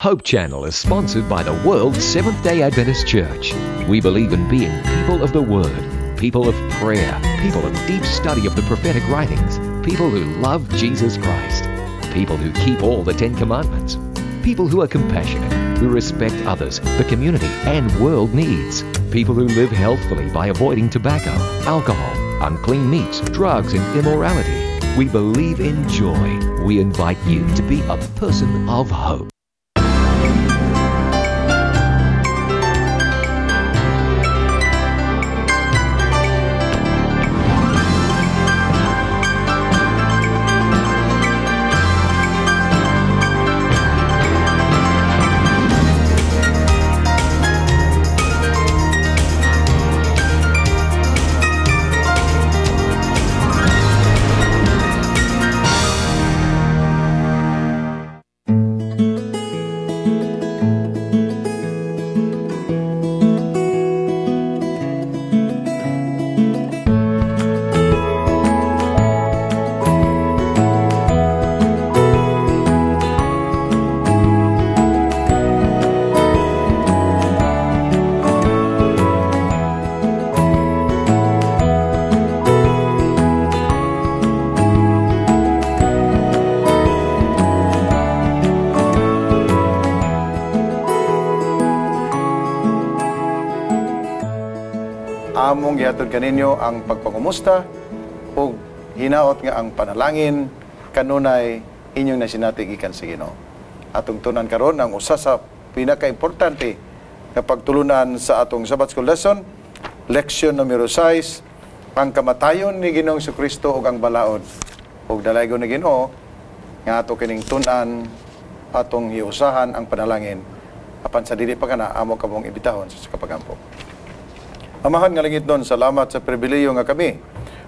Hope Channel is sponsored by the World Seventh-day Adventist Church. We believe in being people of the Word, people of prayer, people of deep study of the prophetic writings, people who love Jesus Christ, people who keep all the Ten Commandments, people who are compassionate, who respect others, the community, and world needs, people who live healthfully by avoiding tobacco, alcohol, unclean meats, drugs, and immorality. We believe in joy. We invite you to be a person of hope. Among gihatod kaninyo ang pagpangumusta ug hinaot nga ang panalangin kanunay inyong nasinati gikan sa Ginoo. Atong tunan karon ang usa sa pinakaimportante nga pagtulunan sa atong Sabbath School lesson, leksyon numero 6, ang kamatayon ni Ginoong Kristo ug ang balaod. Ug dalaygon ni Ginoo nga ato kining tun-an, atong hiusahan ang panalangin apan sa dili pa kana amo kamong imbitahon sa kapagampo. Amahan nga langit nun, salamat sa pribileyo nga kami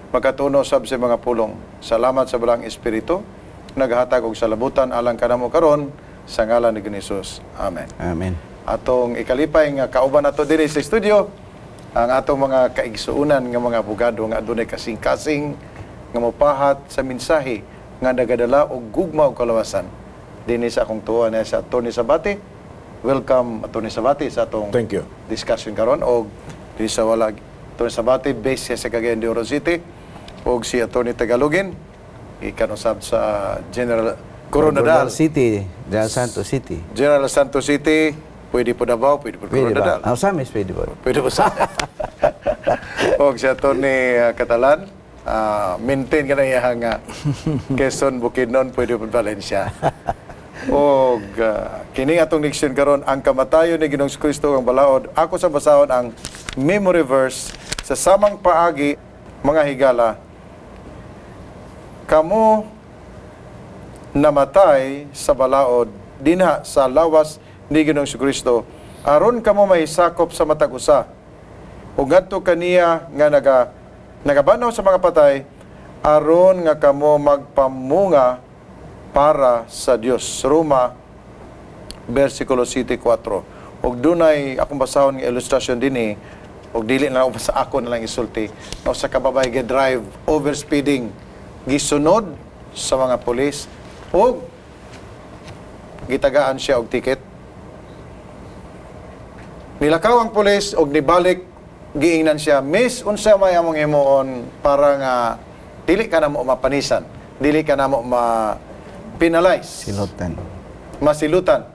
makatuno sab sa mga pulong. Salamat sa Balang Espiritu naghatag og salabutan alang kanamo karon sa ngalan ni Hesus. Amen. Amen. Atong ikalipay nga kauban nato dinhi sa studio ang atong mga kaigsuonan nga mga abogado nga adunay kasing-kasing nga mopahat sa mensahe nga nagadala og gugma ug kalawasan. Dinhi sa akong tuwa na sa Attorney Sabate. Welcome, Attorney Sabate, sa atong Thank you. Discussion karon og di sa wala Attorney Sabate based sa Cagayan de Oro City og si Attorney Tagalogin gikan usab sa General Coronadal City, General Santos City. General Santos City, pwede po Davao, pwede po Pwede Coronadal. ba? Ah, sa amin, pwede po. Pwede po sa. Og si Attorney Catalan, maintain ka na iyang Quezon, Bukidnon, pwede po Valencia. Og kini atong leksyon karon ang kamatayon ni Ginoong Kristo ang balaod. Ako sa basahon ang memory verse sa samang paagi, mga higala, kamo namatay sa balaod dinha sa lawas ni Ginoong Kristo aron kamo mahisakop sa matag usa ug ngadto kaniya nga nagabanaw sa mga patay aron nga kamo magpamunga para sa Dios. Roma versikulo 7:4. Og dunay akong basahon nga ilustrasyon dinhi og dili na lang sa ako na lang isulti. No, sa kababay ge drive over speeding, gisunod sa mga pulis og gitagaan siya og ticket. Nilakaw ang pulis og nibalik, giingnan siya, "Miss, unsa may among himuon para nga dili ka na mo mapanisan, dili ka na mo ma-penalize?" Silutan. Masilutan.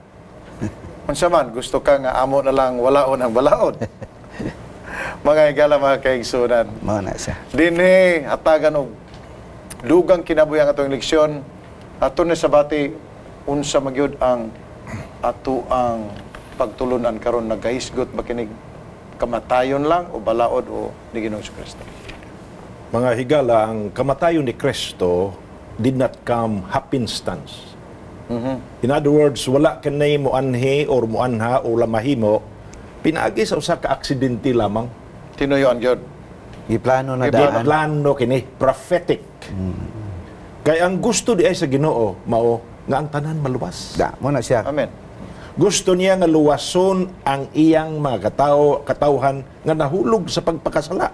Unsa man, gusto ka nga amo na lang walaon ang balaod. Mga higala, mga kaigsunan. Mao na siya. Dinhi hatagan og dugang kinabuhi ang atong leksyon. Ato ni Sabati, unsa magyud ang ato ang pagtulunan karon, nagahisgot ba kinig kamatayon lang o balaod o ni Ginoong Kristo? Mga higala, ang kamatayon ni Kristo did not come happenstance. In other words, wala kanay moanhi or moanha o lamahimo, pinaagi sa usa ka aksidente lamang. Tinuyoan gyud. Giplano na daan. Giplano kini, prophetic. Kay ang gusto di ay sa Ginoo mao nga ang tanan maluwas. Da, mo na siya. Amen. Gusto niya nga luwason ang iyang mga katawhan nga nahulog sa pagpakasala.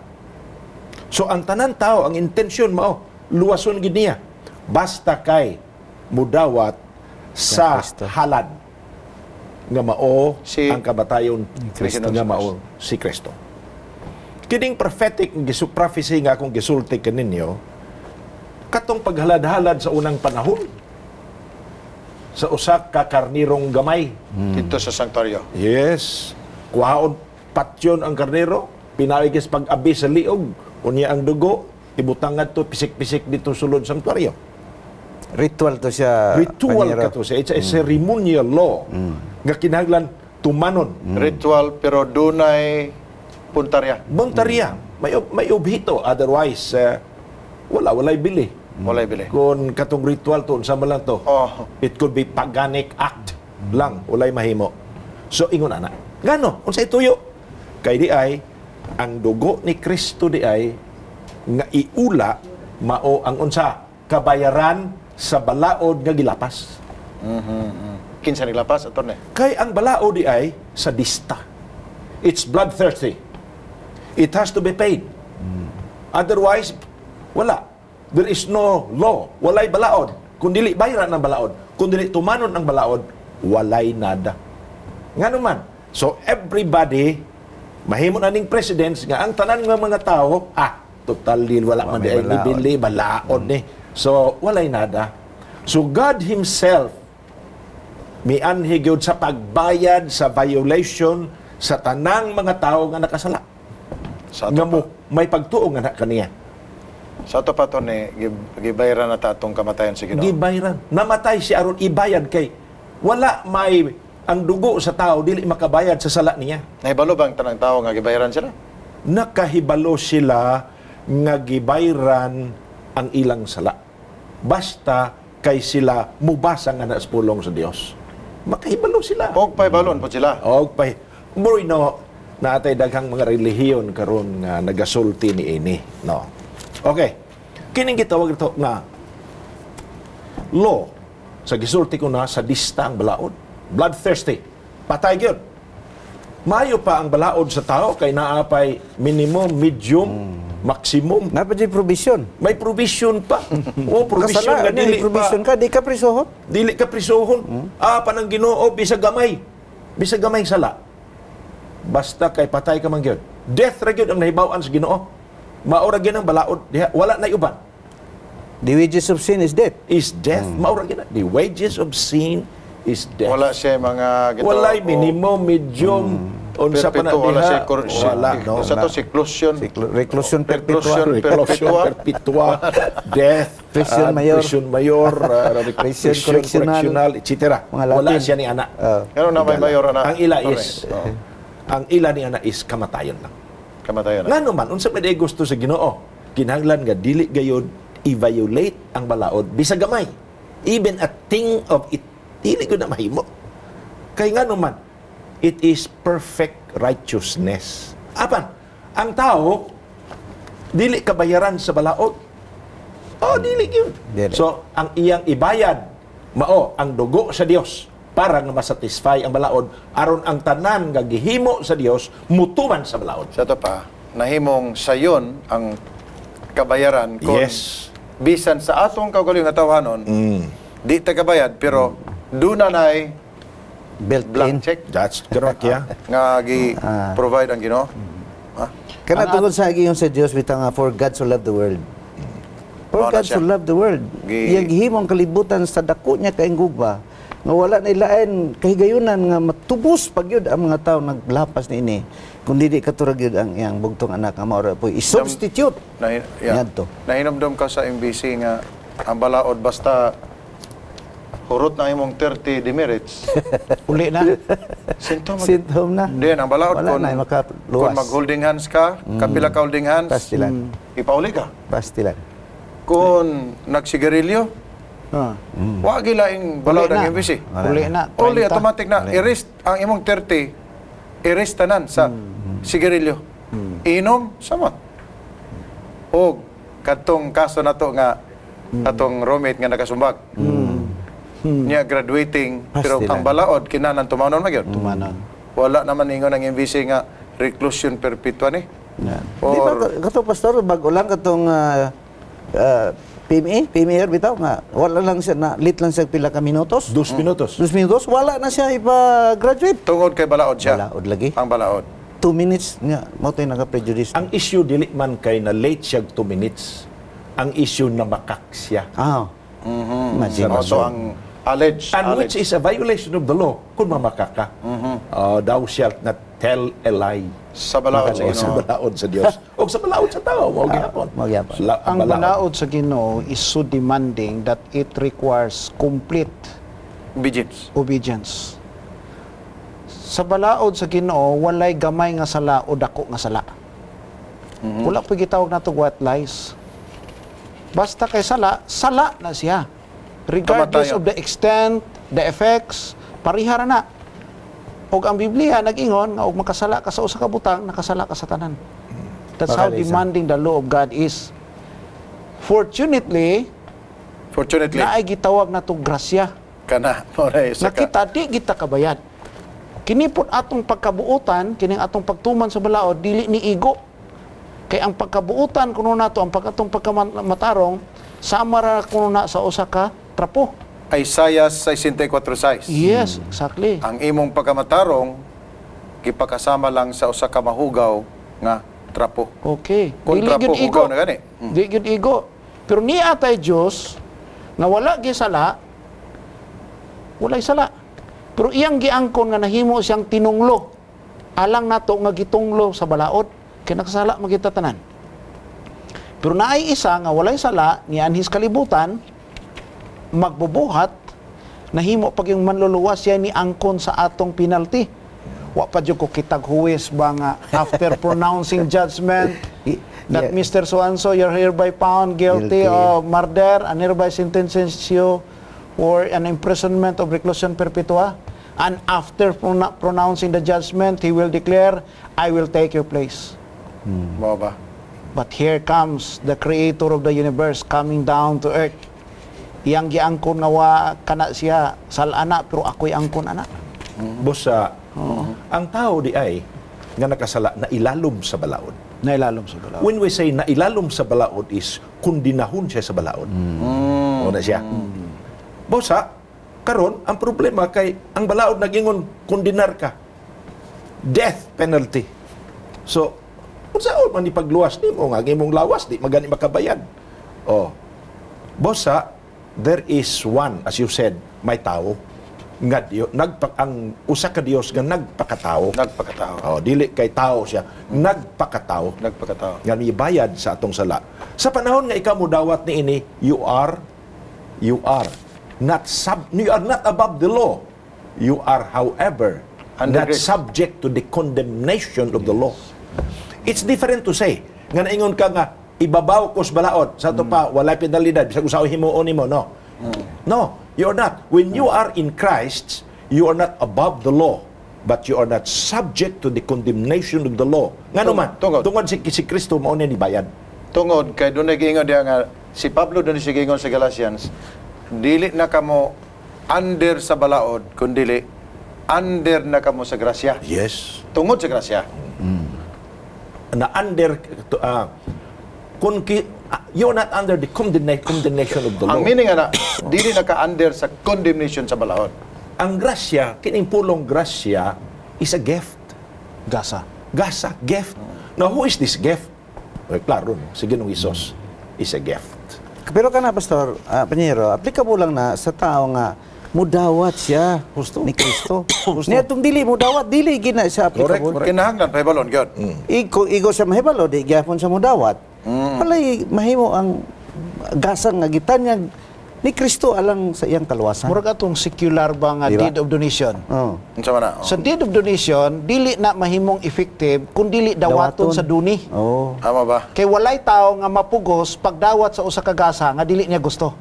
So ang tanan tao, ang intensyon mao luwason gid niya. Basta kay mudawat sa Kristo. halad. Nga mao ang kamatayon Kristo. Nga mao si Kristo. Kining prophetic prophecy nga akong gisulti kaninyo, katong paghalad-halad sa unang panahon sa usa ka karnirong gamay. Dito sa sanktuaryo. Yes. Kuhaon patyon ang karnero, pinaigis pag-abi sa liog, unya ang dugo, ibutang ngadto pisik-pisik dito sulod sa sanktuaryo. Ritual to siya. Ritual Panyero. ka to siya. It's a ceremonial law nga kinahanglan tumanon. Ritual pero dunay puntarya. Bontarya, may obhito, otherwise walay bili. Walay bili. Kung katong ritual to, unsa man lang to. Oh. It could be paganic act lang, walay mahimo. So ingon ana. Ngano? Unsay tuyo? Kay di ay ang dugo ni Kristo di ay nga iula mao ang unsa kabayaran sa balaod nga gilapas. Kinsa naglapas, attorney? Kay ang balaod di ay sadista. It's bloodthirsty. It has to be paid. Otherwise, wala. There is no law. Walay balaod. Kung dili bayaran ang balaod, kung dili tumanon ang balaod, walay nada. Ngano man? So everybody, mahimo na ning presidents nga ang tanan nga mga tao, totally wala man May di ay balaod. bili, balaod ni. So walay nada. So God Himself mianhi gyud sa pagbayad sa violation sa tanang mga tao nga nakasala. Sa ato Nga pa, mo may pagtuo nga na kaniya. Sa ato pa, attorney, gibayran na ta atong kamatayon sa Ginoo. Gibayran. Namatay si aron ibayad kay wala may ang dugo sa tao dili makabayad sa sala niya. Nahibalo ba ang tanang tao nga gibayaran sila? Nakahibalo sila nga gibayran ang ilang sala. Basta kay sila mubasa nga na sa pulong sa Dios. Makahibalo sila. Og pahibalon po sila. Og pay Bruno, naatay daghang mga relihiyon karon nga nagasulti ni ini, no. Okay. Kining gitawag ito nga law sa gisulti ko na sadista ang balaod. Bloodthirsty. Patay gyud. Maayo pa ang balaod sa tao kay naa pay minimum, medium, maximum. Naa pa dyuy provision. May provision pa. O provision Kasala, nga ano, dili may provision pa. ka, di ka prisohon. Dili ka prisohon. Panang Ginoo bisag gamay. Bisag gamay sala. Basta kay patay ka man gyud. Death ra gyud ang nahibaw-an sa Ginoo. Mao ra gyud ang balaod diha, wala na uban. The wages of sin is death. Is death. Mao ra gyud na. The wages of sin is death. Wala siya mga Walay minimum, medium, unsa pa na Perpetuo, wala diha. siya Wala, no. Sa to seclusion. Reclusion perpetua. Reclusion Reclusion perpetua. perpetua, death, Prison mayor. prison mayor, Prison prison correctional. correctional, etc. Mga Wala Latin. siya ni anak. Ngano na may mayor ana? Ang ila Sorry. is ang ila ni ana is kamatayon lang. Kamatayon na. Ngano man unsa man ay gusto sa Ginoo? Kinahanglan nga dili gayod i-violate ang balaod bisag gamay. Even a thing of it dili gud na mahimo. Kay ngano man, it is perfect righteousness. Apan, ang tao dili kabayaran sa balaod. Oh, dili gyud. Dili. So, ang iyang ibayad mao ang dugo sa Dios para nga masatisfy ang balaod aron ang tanan nga gihimo sa Dios mutuman sa balaod. Sa ato pa, nahimong sayon ang kabayaran kung bisan sa atong kaugalingon nga tawhanon, di ta kabayad pero duna nay Built blank in. check That's correct, yeah. nga gi-provide ang Ginoo. Ha? Kana tungod sa giingon sa Dios bitaw nga, "For God so loved the world." For Mao na God siya. so loved the world. Iyang gihimo ang kalibutan sa dako niya kainggugma nga wala na ilain kahigayunan nga matubos pag yun ang mga tao naglapas niini kung dili katura gyud ang iyang bugtong anak nga mao ra po'y i-substitute. Yeah. Ngadto. Nahinomdom ka sa MBC nga ang balaod basta hurot na imong 30 demerits. Uli na. Sintom. Sintom na. Then ang balaod Wala kung, na, makaluwas. kung mag-holding hands ka, kapila ka holding hands, Pastilan. ipauli ka. Pastilan. Kung nagsigarilyo, wa gilaing balaod Uli ang na. MBC. Uli na. Uli 30. automatic na erase ang imong 30, erase tanan sa sigarilyo. Inom samot. Og kadtong kaso nato nga atong roommate nga nakasumbag. Niya graduating pero Pastilan. ang balaod kinanan tumanon man gyud. Tumanon. Wala naman ingon ang MBC nga reclusion perpetua ni. Yeah. Di ba Or kato, pastor, bago lang katong PMA, PMA bitaw nga wala lang siya na late lang siya pila ka minutos. 2 minutos. 2 minutos, wala na siya ipa-graduate. Tungod kay balaod siya. Balaod lagi. Ang balaod. 2 minutes nga mao to'y naka-prejudice. Ang issue dili man kay na late siya 2 minutes. Ang issue na makak siya. Imagine. Mao to ang alleged. And Alleged. which is a violation of the law kung mamakak ka. Thou shalt not tell a lie. Sa balaod sa O, sa Ginoo. balaod sa Dios. O sa balaod sa tao, mao gihapon. Mao gihapon. Ang balaod sa Ginoo is so demanding that it requires complete Obedience. Obedience. Sa balaod sa Ginoo, walay gamay nga sala o dako nga sala. Wala po gitawag nato white lies. Basta kay sala, sala na siya. Regardless Kamatayon. Of the extent, the effects, parihara na. Og ang Biblia nag-ingon nga og makasala ka sa usa ka butang, nakasala ka sa tanan. That's how Makalisa. Demanding the law of God is. Fortunately, Fortunately, naay gitawag nato grasya. Kana mao na isa ka. Nakita di kita kabayad. Kini pod atong pagkabuutan, kining atong pagtuman sa balaod dili ni igo. Kay ang pagkabuutan kuno nato, ang pag atong pagkamatarong sama ra kuno na sa usa ka trapo. Isaiah 64:6. Yes, exactly. Ang imong pagkamatarong gipakasama lang sa usa ka mahugaw nga trapo. Okay. Kung Dili trapo, gyud igo. hugaw na gani. Di gyud igo. Pero niya tay Dios nga wala gisala, walay sala. Pero iyang giangkon nga nahimo siyang tinunglo. Alang nato nga gitunglo sa balaod kay nakasala magita tanan. Pero naay isa nga walay sala nianhis kalibutan magbubuhat, nahimo pag yung manluluwas siya ni angkon sa atong penalty. Wa pa jud ko kitag huwes ba nga after pronouncing judgment that Mr. So and so, you're hereby found guilty, Guilty. Of murder and hereby sentences you for an imprisonment of reclusion perpetua, and after pronouncing the judgment, he will declare, "I will take your place." Mao ba? But here comes the creator of the universe coming down to earth. Iyang giangkon nga wa kana siya sal-ana, pero ako'y angkon ana. Busa, ang tao di ay nga nakasala na ilalom sa balaod. Nailalom sa balaod. When we say nailalom sa balaod is kundinahon siya sa balaod. O na siya. Busa, karon ang problema kay ang balaod nagingon kundinar ka. Death penalty. So, unsaon man ipagluwas nimo nga ang imong lawas di magani makabayad? Oh. Busa, there is one, as you said, may tao nga Diyo, ang usa ka Dios nga nagpakatao. Nagpakatao. Oh, dili kay tao siya, nagpakatao Nagpakatao. Nga mibayad sa atong sala. Sa panahon nga ikaw modawat niini, you are not above the law. You are, however, Under not grace. Subject to the condemnation of the law. It's different to say nga naingon ka nga ibabaw ko sa balaod sa ato pa walay penalidad bisag usahay himuon nimo, no. No, you are not. When you are in Christ, you are not above the law, but you are not subject to the condemnation of the law. Ngano man? Tungod. Tungod si Kristo mao ni nibayad. Tungod kay doon nag-ingon diya nga si Pablo doon siya giingon sa Galatians, dili na kamo under sa balaod kundi under na kamo sa grasya. Tungod sa grasya. Na under kung you're not under the condemnation of the law. Ang meaning ana, dili na ka under sa condemnation sa balaod. Ang grasya, kining pulong grasya is a gift. Gasa. Gasa, gift. Now, who is this gift? Well, klaro, no? Si Ginoong Hesus is a gift. Pero kana, Pastor, Panyero, applicable lang na sa tao nga mudawat siya ni Kristo. Niya itong dili mudawat, dili gina siya applicable. Correct. Kinahanglan pahibalon gyud. Igo, igo siya mahibalo, di gyapon siya mudawat. Walay mahimo ang gasang nga gitanyag ni Kristo alang sa iyang kaluwasan. Murag atong secular ba nga Di ba? deed of donation. Oh. Unsa man na? Oh. Sa deed of donation, dili na mahimong effective kung dili dawaton sa duni. Oh. Tama ba? Kay walay tao nga mapugos pagdawat sa usa ka gasa nga dili niya gusto.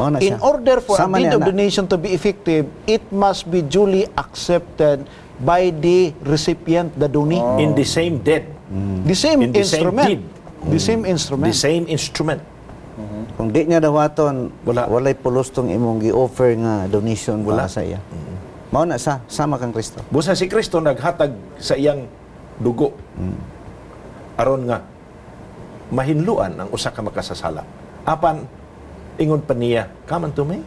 Mao na In siya. order for a Sama deed niya of na. Donation to be effective, it must be duly accepted by the recipient, the donee. In the same deed. The same In the same instrument. Deed. The same instrument. The same instrument. Kung di niya dawaton, Wala. Walay pulos tong imong gi-offer nga donation Wala. para sa iya. Mao na sa sama kang Kristo. Busa si Kristo naghatag sa iyang dugo. Aron nga mahinluan ang usa ka makasasala. Apan ingon pa niya, "Come unto me."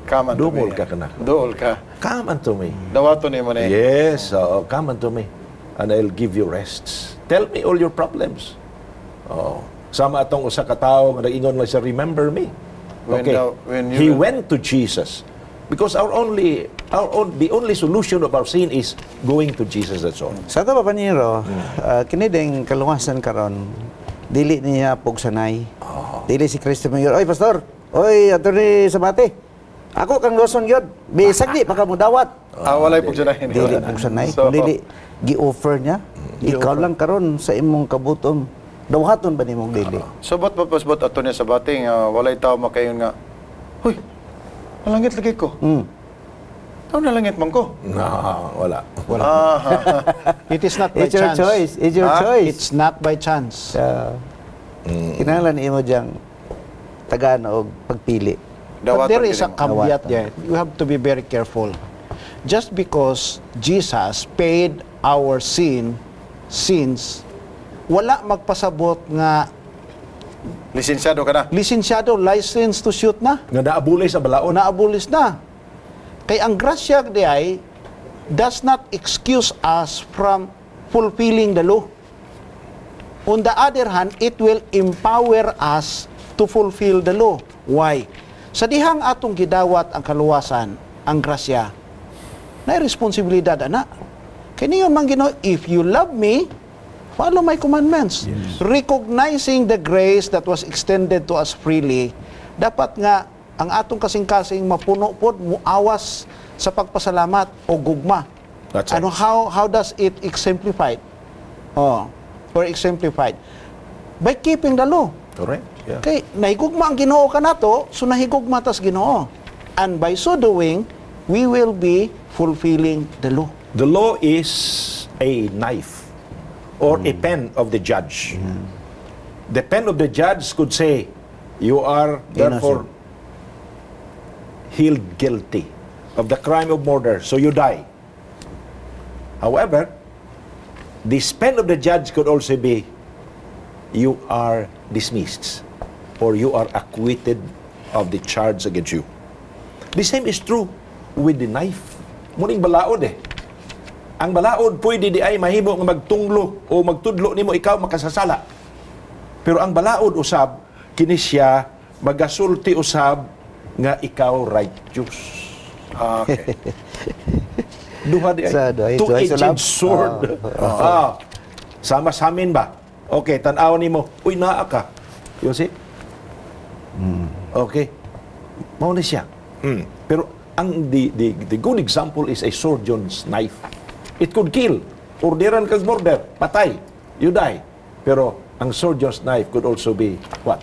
Come unto Duol me. ka kanako. Duol ka. Come unto me. Dawaton nimo ni. Yes, oo, come unto me and I'll give you rests. Tell me all your problems. Oh. Sama atong usa ka tawo nga nag-ingon lang siya, "Remember me." When Okay. when you He went to Jesus because our only our own, the only solution of our sin is going to Jesus, that's all. Sa ato pa, Panyero, kini ding kaluwasan karon dili niya pugsanay. Dili si Kristo mayor, "Oy pastor, oy Attorney Sabate. Ako kang luwason gyud. Bisag di pa ka mudawat." Ah, walay pugsanay. Dili pugsanay. So, Kung dili gi-offer niya, ikaw lang karon sa imong kabutom. Dawaton ba nimong dili? Subot pa pasbot ato niya sa bating nga walay tao makayon nga, "Huy, nalangit lagi ko." Tao nalangit man ko. No, wala. Wala. It is not by It's your chance. Choice. It's your Ah, choice. It's not by chance. Kinahanglan imo diyang tagaan og pagpili. But there is a Dawaton caveat Dawatan. There. You have to be very careful. Just because Jesus paid our sins, wala magpasabot nga Lisensyado ka na. Lisensyado, license to shoot na. Nga naabuli sa balaod. Naabulis na. Kay ang grasya di ay does not excuse us from fulfilling the law. On the other hand, it will empower us to fulfill the law. Why? Sa dihang atong gidawat ang kaluwasan, ang grasya, na responsibilidad ana. Kay niyon man Ginoo, "If you love me, follow my commandments." Recognizing the grace that was extended to us freely, dapat nga ang atong kasing-kasing mapuno pod muawas sa pagpasalamat o gugma. That's right. Ano, how does it exemplified? Oh, or exemplified by keeping the law. Correct. Yeah. Kay nahigugma ang Ginoo kanato, so nahigugma tas Ginoo. And by so doing, we will be fulfilling the law. The law is a knife or a pen of the judge. The pen of the judge could say, "You are therefore held guilty of the crime of murder, so you die." However, this pen of the judge could also be, "You are dismissed or you are acquitted of the charge against you." The same is true with the knife. Muning balaod eh. Ang balaod pwede di ay mahimo nga magtunglo o magtudlo nimo ikaw makasasala. Pero ang balaod usab kini siya magasulti usab nga ikaw righteous. Ah, okay. Duha di ay. Sa duha, duha Two-edged sulab. Sword. Ah. Sama sa amin ba? Okay, tan-aw nimo. Uy, naa ka. You see? Okay. Mao na siya. Pero ang the good example is a surgeon's knife. It could kill. Orderan kag murder, patay. You die. Pero ang surgeon's knife could also be what?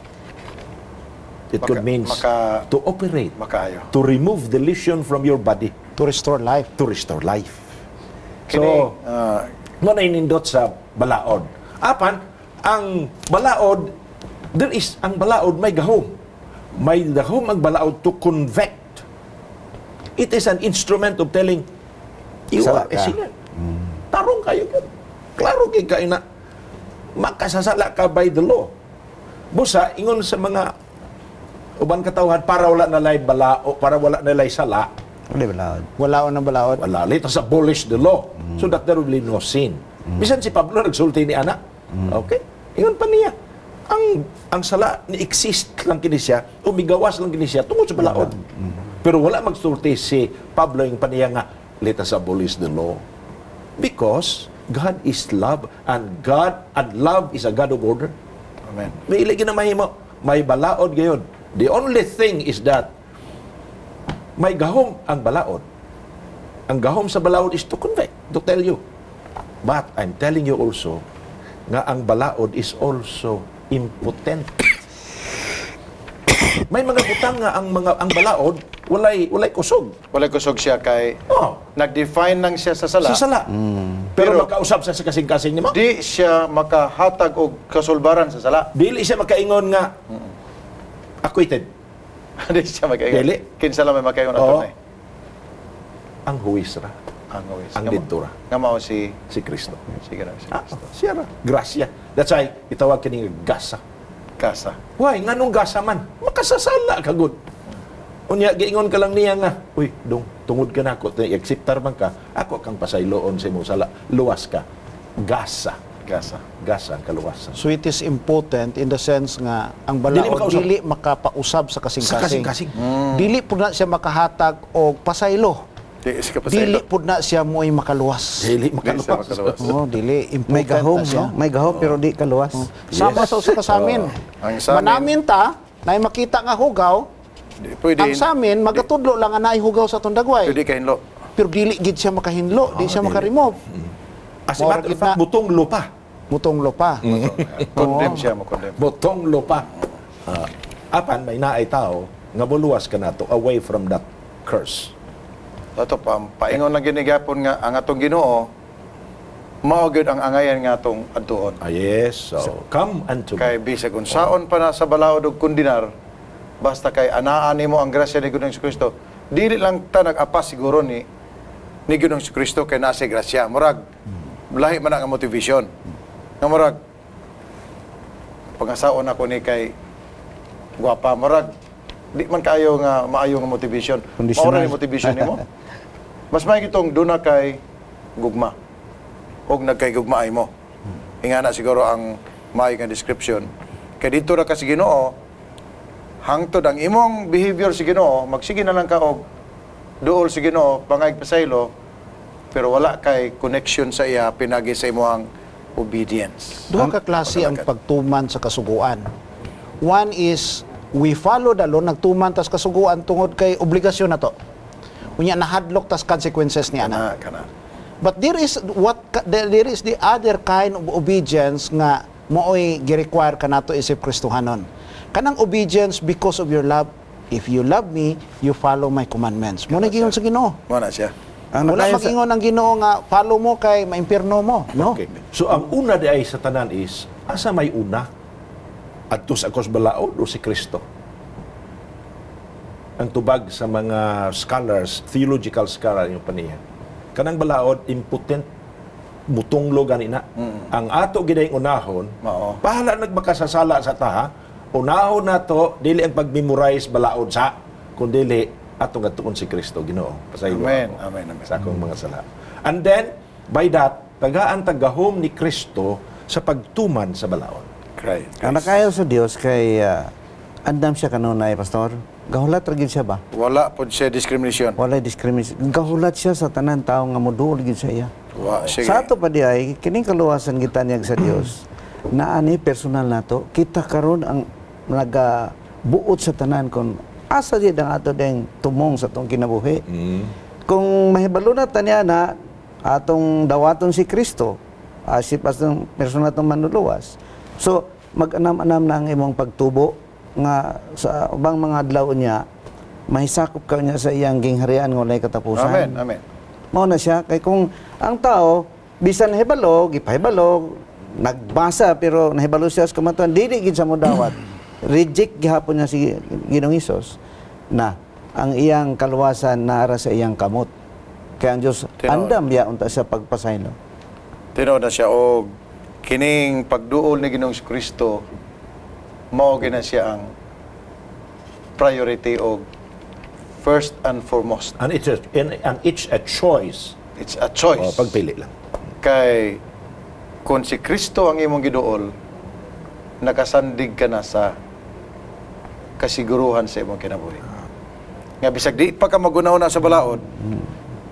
It could means to operate, Makaayo. To remove the lesion from your body, To restore life. To restore life. Kini, So, mo na inindot sa balaod. Apan, ang balaod, there is, ang balaod may gahom. May gahom ang balaod to convict. It is an instrument of telling, you Sala are a ka. Sinner. Tarong kayo. Klaro kay kayo na makasasala ka by the law. Busa, ingon sa mga uban katawhan, para wala na lay balao, para wala na lay sala, Wala balaod. Wala ng balaod. Wala. Let us abolish the law so that there will be no sin. Bisan si Pablo nagsulti ni ana. Okay? Ingon pa niya. Ang sala ni exist lang kini siya, o migawas lang kini siya tungod sa balaod. Pero wala magsulti si Pablo yung paniya nga let us abolish the law. Because God is love and God and love is a God of order. Amen. May ili na mahimo. May balaod gayon. The only thing is that may gahom ang balaod. Ang gahom sa balaod is to convict, to tell you. But I'm telling you also nga ang balaod is also impotent. May mga butang nga ang balaod walay kusog. Walay kusog siya kay Oh, nag-define lang siya sa sala. Sa sala. Pero, Pero- makausap sa kasing-kasing nimo. Di siya makahatag og kasulbaran sa sala. Dili siya makaingon nga acquitted. Di siya makaingon. Dili. Kinsa lang may makaingon Oo. ato ni. Ang huwis ra, Ang huwis. ang Nga didto ra. Nga mao si Si Kristo. si Ginoong si Ah, Kristo. siya ra. Grasya. That's why itawag kini nga gasa. Gasa. Why? Nganong gasa man? Makasasala ka gud. Unya giingon ka lang niya nga, "Uy, dong, tungod ka nako, i-acceptar man ka, ako kang pasayloon sa imong sala, luwas ka." Gasa. Gasa. Gasa ang kaluwasan. So it is impotent in the sense nga ang Dili balaod makausab. dili makapausab sa kasing-kasing. Sa kasing-kasing. Dili pud na siya makahatag og pasaylo. Di ka Dili pasaylo. pud na siya mo'y makaluwas. Dili Di siya makaluwas. makaluwas. Oh, dili impotent May gahom, na siya. no? May gahom pero di kaluwas. Sama sa usa ka samin. Ang samin. Manamin ta, nay makita nga hugaw, Di, pwede. ang samin magatudlo lang nga naay hugaw sa atong dagway. Pwede kahinlo. Pero dili gid siya makahinlo, di siya makaremove. As a Mora matter of gid fact, na. butong lupa. Mutunglo pa. Condemn siya mo condemn. Butong lupa. Ah, apan may naay tao nga muluwas ka nato away from that curse. Ato pa, paingon lang ginigapon nga ang atong Ginoo mao gyud ang angayan nga atong adtuon. Ah, yes. So, come unto me. Kay bisag unsaon pa na sa balaod og kundinar, basta kay anaan nimo ang grasya ni Ginoong Kristo. Dili lang ta nag-apas siguro ni Ginoong Kristo kay nasa grasya. Murag lahi man ang motivation. Nga murag pangasaon ako ni kay gwapa, murag di man kayo nga maayo nga motivation. Conditional. Mao ra ni motivation nimo. Mas may itong duna kay gugma og nagkay gugmaay mo. Ingana siguro ang maayo nga description. Kay dito ra ka sa Ginoo, hangtod ang imong behavior sa Ginoo, magsige na lang ka og duol sa Ginoo, pangayag pasaylo, pero wala kay connection sa iya pinagi sa imong obedience. Duha ka klase ang pagtuman sa kasuguan. One is we follow the law, nagtuman tas kasuguan tungod kay obligasyon na to. Unya nahadlok tas consequences ni ana. Kana, kana. But there is the other kind of obedience nga mooy gi-require kanato isip Kristohanon. Kanang obedience because of your love. If you love me, you follow my commandments. Mo na giingon sa Ginoo. Mo na siya. Ang Wala nakayo sa- mag-ingon ang Ginoo nga follow mo kay maimpierno mo, no? Okay. So ang una di ay sa tanan is asa may una? Adto sa akos balaod o si Kristo? Ang tubag sa mga scholars, theological scholar yung paniya. Kanang balaod impotent, mutunglo gani na. Ang ato giday unahon, Mao. bahala nagmakasasala sa taha, unahon nato dili ang pag-memorize balaod sa kundi ato nga tuon si Kristo Ginoo. Pasaylo Amen. ako Amen. Amen. sa akong mga sala. And then, by that, tagaan tagahom ni Kristo sa pagtuman sa balaod. Christ. Ang nakayo sa Dios kay andam siya kanunay, Pastor. Gahulat ra gyud siya ba? Wala po siya discrimination. Walay discrimination. Gahulat siya sa tanan tao nga moduol gyud sa iya. Wa sige. Sa ato pa di ay kining kaluwasan kita niyag sa Dios. Naani personal nato, kita karon ang nagabuot sa tanan kung asa di ang ato deng tumong sa atong kinabuhi. Kung mahibalo na ta niya na atong dawaton si Kristo, si pastor personal atong manluluwas. So mag-anam-anam na ang imong pagtubo nga sa ubang mga adlaw niya mahisakop ka niya sa iyang gingharian nga walay katapusan. Amen. Amen. Mao na siya kay kung ang tao bisan nahibalo, gipahibalo, nagbasa pero nahibalo siya sa kamatuoran, dili gid sa modawat. Reject gihapon niya si Ginoong Hesus na ang iyang kaluwasan naara sa iyang kamot. Kaya ang Diyos Tinuod. andam biya unta sa pagpasaylo. Tinuod na siya og kining pagduol ni Ginoong Kristo mao gina siya ang priority og first and foremost. And it's a choice. It's a choice. Oh, pagpili lang. Kay kung si Kristo ang imong giduol, nakasandig ka na sa kasiguruhan sa imong kinabuhi. Nga bisag di pa ka magunahuna sa balaod,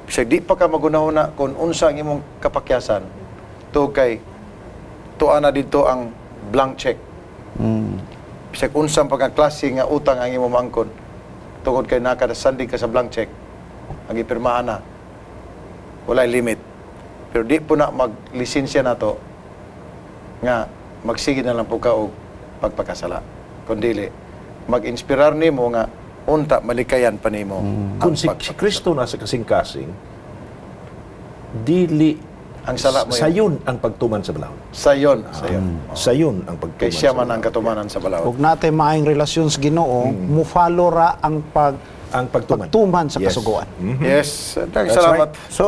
bisag di pa ka magunahuna kung unsa ang imong kapakyasan, to kay tuwa na dito ang blank check. Bisag unsang pagkaklase nga utang ang imong maangkon, tungod kay nakasandig ka sa blank check, ang gipirmahan na, walay limit. Pero di po na maglisensya na to nga magsige na lang po ka og pagpakasala. Kundili, mag-inspirar nimo nga unta malikayan pa nimo ang Kung si Kristo nasa kasing-kasing, dili Ang sala mo yun. sayon ang pagtuman sa balaod. Sayon, sayon. Sayon ang pagtuman Kay siya sa man ang balaod. katumanan sa balaod. Ug natay maayong relasyon sa Ginoo, mo-follow ra ang pag Ang pagtuman. pagtuman sa Yes. kasuguan. Yes, daghang That's salamat. So,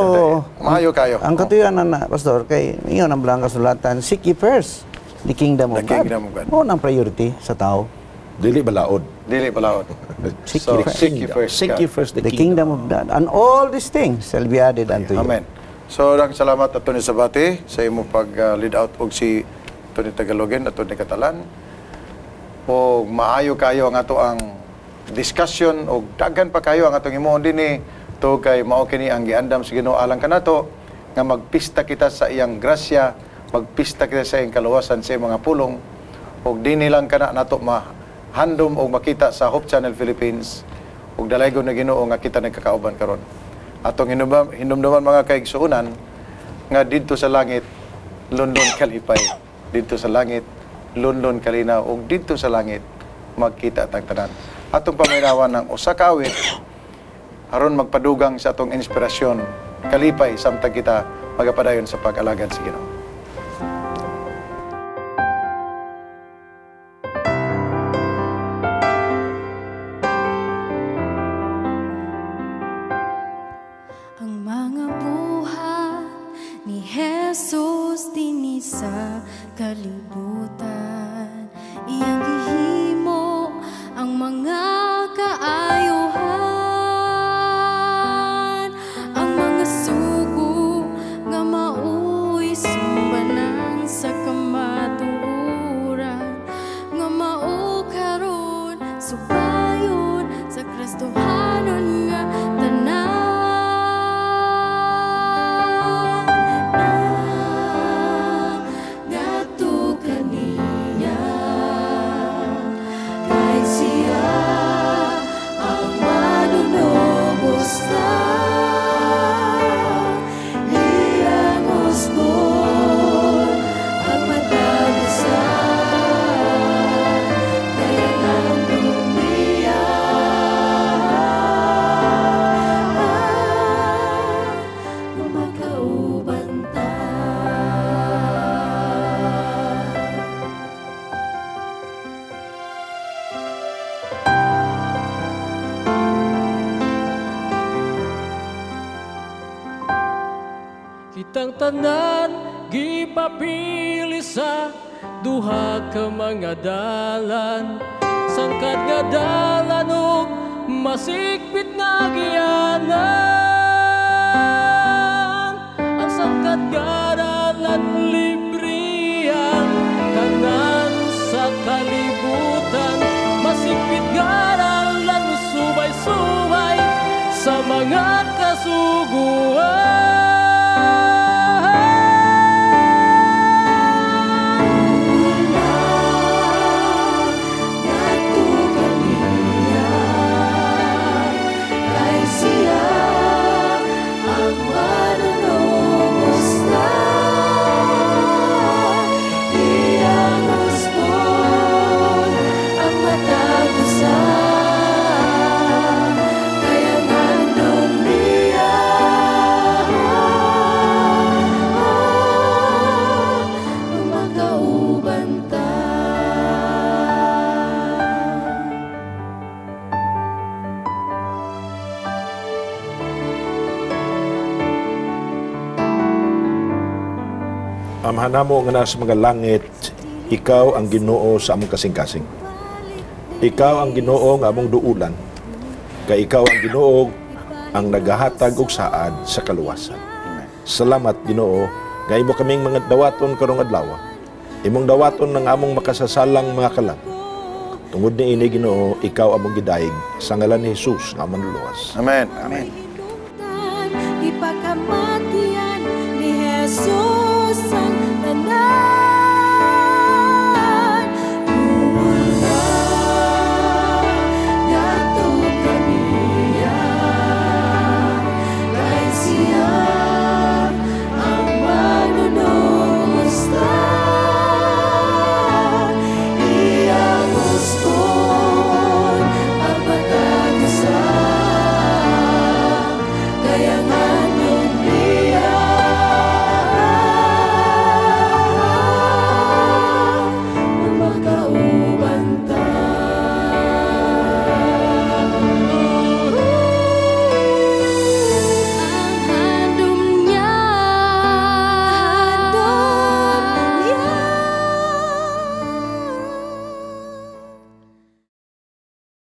Maayo kayo. Ang katuyan na, Pastor, kay ingon ang blang kasulatan, seek ye first The kingdom of The God. Kingdom of God. Mao nang priority sa tao. Dili balaod. Dili balaod. Seek So, ye first. seek ye first. Seek God. ye first the The kingdom of God. And all these things shall be added unto you. Amen. So, daghang salamat, Atty. Sabate, sa imo pag lead out og si Tony Tagalogin, Atty. Catalan. Og maayo kayo ang ato ang discussion og daghan pa kayo ang atong himuon dinhi to kay mao kini ang giandam sa Ginoo alang kanato nga magpista kita sa iyang grasya, magpista kita sa iyang kaluwasan, sa iyang mga pulong, og dinhi lang kana nato mahandom og makita sa Hope Channel Philippines ug dalaygon na Ginoo nga kita nagkakauban karon. Atong hinumduman, mga kaigsuonan, nga didto sa langit london kalipay, didto sa langit london kalinaw, ug didto sa langit magkita tang tanan. Atong paminawan ng usa ka awit aron magpadugang sa atong inspirasyon, kalipay samtang kita magapadayon sa pag-alagad sa Ginoo. Ang mga buhat ni Jesus dinhi sa kalibutan, iyang gihimo ang mga kaayuhan, ang mga sugo nga mao'y sumbanan sa kamatuoran, nga mao karon subayon sa Kristohanon nga tanan. Ngadto kaniya, kay siya ang manunubos na iyang usbon ang matag usa, kaya nandong niya nga makauban ta. Kitang tanan gipapili sa duha ka mga dalan, sangkad nga dalan ug masikpit nga agianan. Ang sangkad nga dalan libre ang tanan sa kalibutan, masikpit nga dalan subay-subay sa mga kasuguan. Ngadto kaniya, kay siya ang manunubos na iyang usbon ang matag usa, kaya nandong niya nga makauban ta. Amahan namo nga nasa mga langit, ikaw ang Ginoo sa among kasing-kasing. Ikaw ang Ginoo nga among duulan. Kay ikaw ang Ginoo ang nagahatag og saad sa kaluwasan. Salamat, Ginoo, nga imo kaming mga dawaton karong adlaw. Imong dawaton ng among makasasalang mga kalag. Tungod ni ini, Ginoo, ikaw among gidayeg sa ngalan ni Jesus nga among Manluluwas. Amen. Amen.